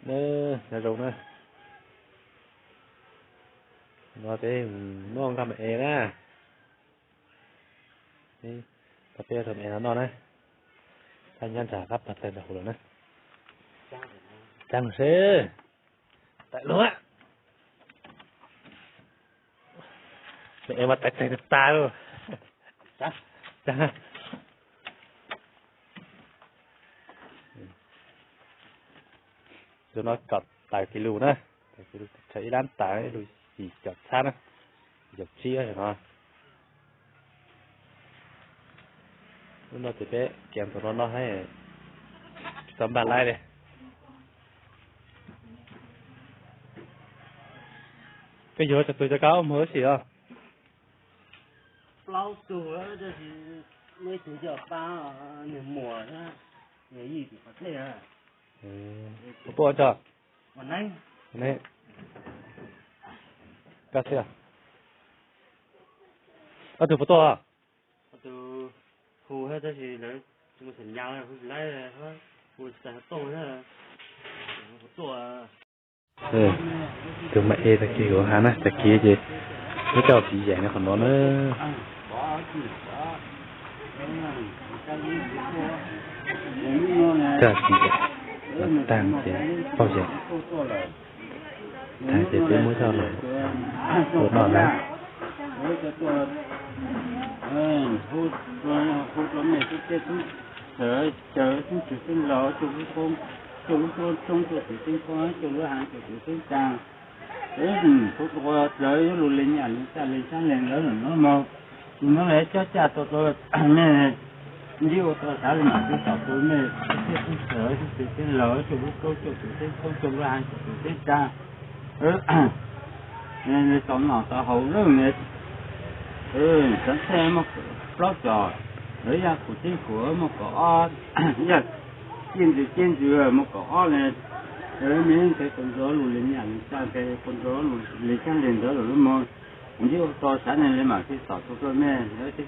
Nyob zoo na, no peb muab nkauj me es na, tau peb tus me es no noj na, thaj nyob nram qab pas tawg nram hauv lawm na. Tsaug seb, tawm lug, me es mas tawv teg tag tag li. Tus no kom tawm kis lus na, tawm kis lus tshawv ib lab tawm ib lus yim caum txhab na, yim caum tsib no. Lub no ces peb kiav ntawm no no thiab, tsis tau npaj laib li. Koj yuav tso tus cov kab muag ib sim os. Plaub tug, muaj ib tug coj pab nws muam, nws yij tim qhov dej. Puas tuaj tso? Koj xwb. Ob tug puas tuaj? Hu tab sis lawv tsis muaj xeem nyas, hu tsis laib, hu tsis tau tooj. Tus me es tag kis hauv hav na, tag kis ces muab coj txiv yaim no qhov no na. Coj txiv yaim, tag ces pauj yaim, tag ces peb muab coj los ua noj na. Cov xeeb ntxwv xeeb laus, coj lub roob, coj tus xeeb koob, coj lub haav, coj tus xeeb tsaa, lawv yuav lug le nyaj le txaj le saab le ntawd lawm no mog. Tus no lawv cob caj tau rau mej ntsib ua tau sav le maam sib tom rau mej xeeb ntxwv xeeb laus, coj lub roob, coj tus xeeb koob, coj lub haav, coj tus xeeb tsaa, tau noj tau haus lawm. Xeeb ntxwv muaj plaub cov, lawv yog kuv tib kuv muaj kaum ob, yog ciaj ntxwv ciaj ntxwv muaj kaum ob le. Mej ntes tau ntxuav lug le nyaj le txaj, ntes tau ntxuav lug le saab le ntawd lawm no mog. Ntsib ua tau sav le maam sib tom rau mej xeeb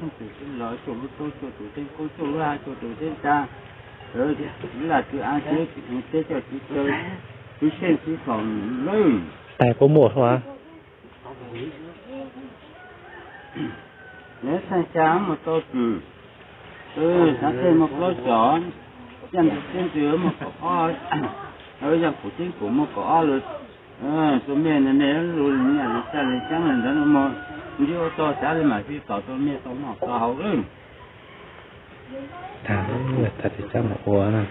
ntxwv xeeb laus, coj lub roob, coj tus xeeb koob, coj lub haav, coj tus xeeb tsaa, laj tswv aav tswv, teb coj tswv cawv, tswv seej tswv xoom lawm. Tais puab muaj hab. Lawv xeeb tsaa muaj tau tswm, xeeb ntxwv muaj plaub cov, ciaj ntxwv ciaj ntxwv muaj kaum ob, yog kuv tib kuv muaj kaum ob lawm. Rau mej ne, mej lug le nyaj le txaj le saab le ntawd no mog. Ntsib ua tau sav le maam sib tom rau mej tau noj tau haus lawm. Tag, tag tes tsaab mus ua na.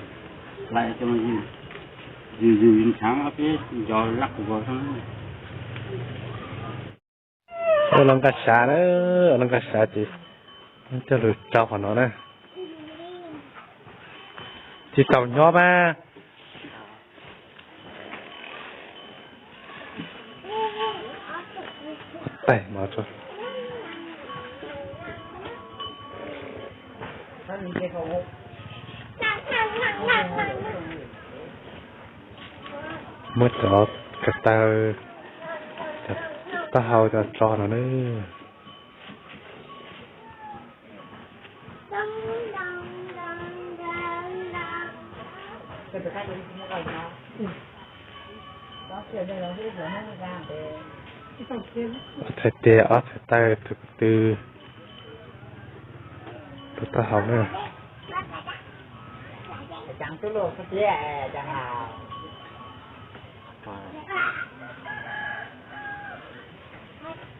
Yws yws ntshaav peb nco laj kuv ko. Ua lub nqaj sav na, ua lub nqaj sav ces coj lug rau qhov no na. Tsis tau nyob mas. Tais mov tso. Muab cov ko taw, cov taub hau cov tso no na. Ob txhais tes ob txhais taw, tus ko tw, tus taub hau na.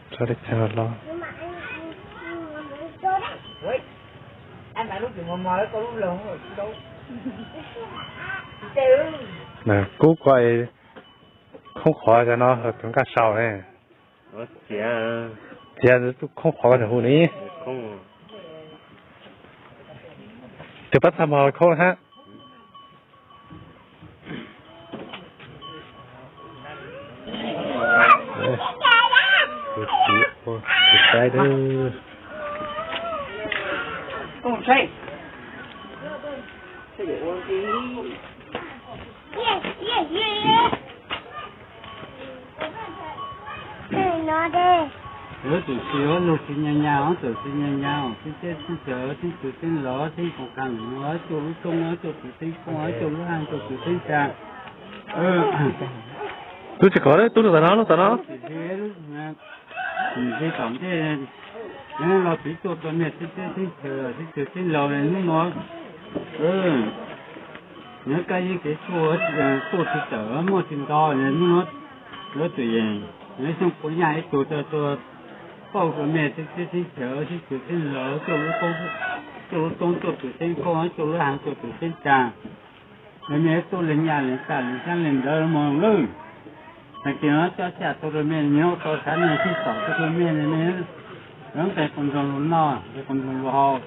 Tso li tag los. Kub ko khoob qhov cov no tus nqaj sau ne. Txiav khoob qhov ko hu ni. Tus pab txaj muag khoob hab. Tus txiv ua tus saib lawm. Lawv txawm tsis ua lug tsis nyag nyag, txawm tsis nyag nyag, xeeb teb xeeb chaw, xeeb txwv xeeb laus, xeeb koom khaas, coj lub roob, coj tus xeeb koob, coj lub haj, coj tus xeeb tsaa, Tub tsis kov, tub lub tam no, lub tam no. Tsis tom ntej los txiv tuaj rau nej teb chaws teb chaws laus hnub no, nyob kaj yeeb kev tuaj tsis tawm muaj tsis nto hnub no, lawv tus yeej xyoo puas yaj ib tug rau tuaj pauj rau nej teb chaws teb chaws laus, tuaj lub toob tuaj tus xeeb koob, tuaj lub hav tuaj tus xeeb tag. Lawv nej tuaj lees nyaj lees txaj lees xyab lees ntawv mog lawm. Tag kis no coj xyaj tuaj rau nej, nyob tau xav nej sib tom tuaj rau nej, lawv nqe qos ntsoog lug noj nqe qos ntsoog lug haus,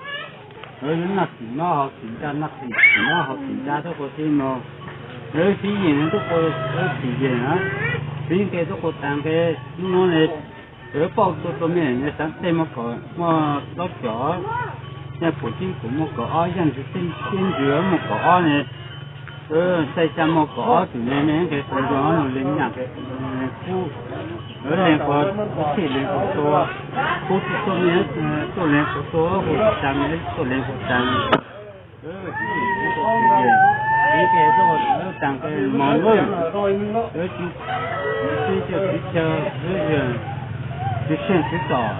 lawv noj txim nyob haus txim ntsa, noj txim nyob haus txim ntsa tuaj quas tij mog. Lawv sib yeem tuaj quas txim yeem na, sib nqe tuaj quas tas nqe. Hnub no ne, lawv pauj tuaj rau nej ne, xav tej muaj kaum, muaj plaub caug, yaj kaum tsib kaum muaj kaum ob, yaj ntws tej ciab ntws muaj kaum ob ne, xaij xya muaj kaum ob tus ne, nej nqe qos ntsoog lug lees nyaj lees kub, lawv lees quas tij lees quas tua, kub tij tuaj nej tuaj lees quas tua, hu tsis tas nej tuaj lees quas tas. Ib ke tuaj tas nqe mog lawm, tsis tsis caw tsis caw, tsis seej tsis tom,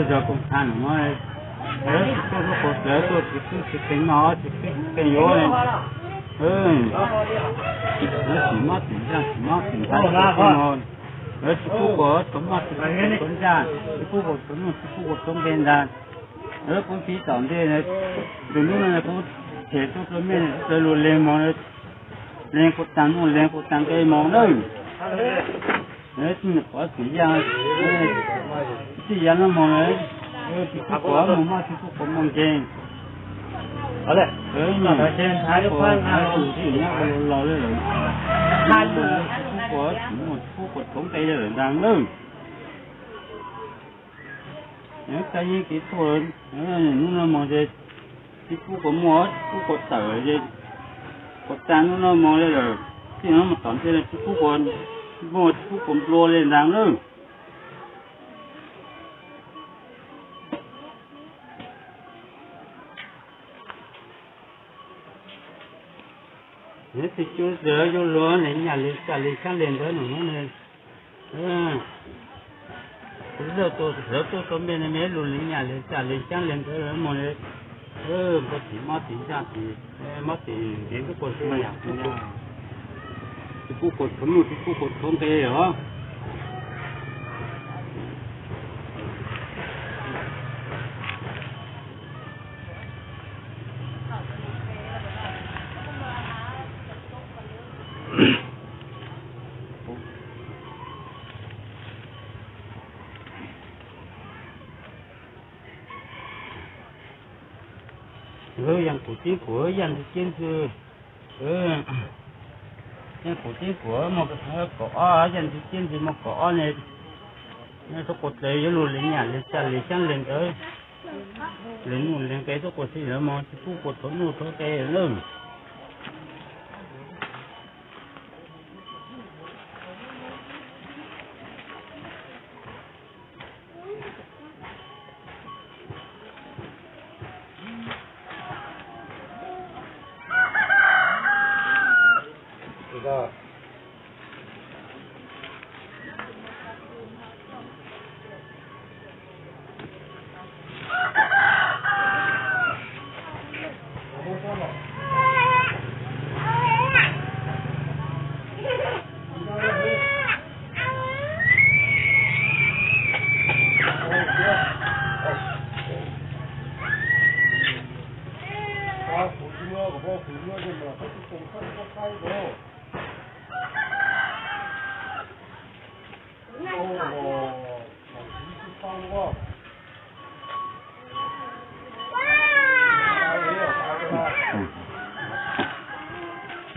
zos koom tha no, tuaj tuaj quas txawv tuaj tsis txwj tsis qees noj tsis txwj tsis qees yuav, lawv tsis mob tsis ntsaj tsis mob tsis ntxhab tsis mob, lawv tsis pub quas txhuv moj tsis pub quas txhuv ntsaj, tsis pub quas txhuv nuj tsis pub quas txhuv nqe ntag. Lawv kuv txiv tom ntej, tus hnub no kuv them tuaj rau nej sawv daws lug lees mog, lees quas tas nuj lees quas tas nqe mog nawb. Txij pov txim yaj, txij yav no mog, tsis pub quas muaj mob tsis pub quas muaj nkeeg. Tsis pub quas los li lawm, tsis pub quas txhuv muaj tsis pub quas txhuv nqe li lawm ntag nawb. Kaj yeeb kev tuaj, hnub no mog ces tsis pub quas muaj tsis pub quas tawm ces quas tas hnub no mog li lawm, txij no mus tom ntej tsis pub quas muaj tsis pub quas nplua li ntag nawb. Yog tsis cuab txawg yuav luag lees nyaj lees txaj lees xyab lees ntawv no, kuv zawj tuaj sawv tuaj rau nej ne, lug lees nyaj lees txaj lees xyab lees ntawv mog, pov txim mob txim ntsaj txim mob txim nkeeg tub quas txhuv yam kuv, tsis pub quas txhuv nuj tsis pub quas txhuv nqe os. Yaj kaum tsib kaum, yaj ntws ciab ntws, yaj kaum tsib kaum muaj kaum ob, yaj ntws ciab ntws muaj kaum ob ne, tub quas txawv yuav lug lees nyaj lees txaj lees xyab lees ntawv, lees nuj lees nqe tub quas txhuv ntawv mog tsis pub quas txhuv nuj txhuv nqe nawb.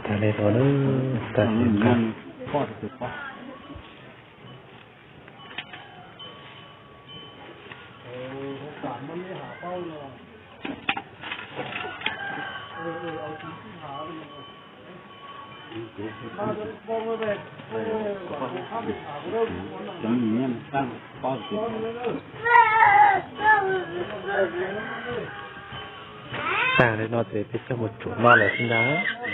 Tag li no, tag li no. Tag li no ces peb coj mus tsuam noj lawm xwb ntag.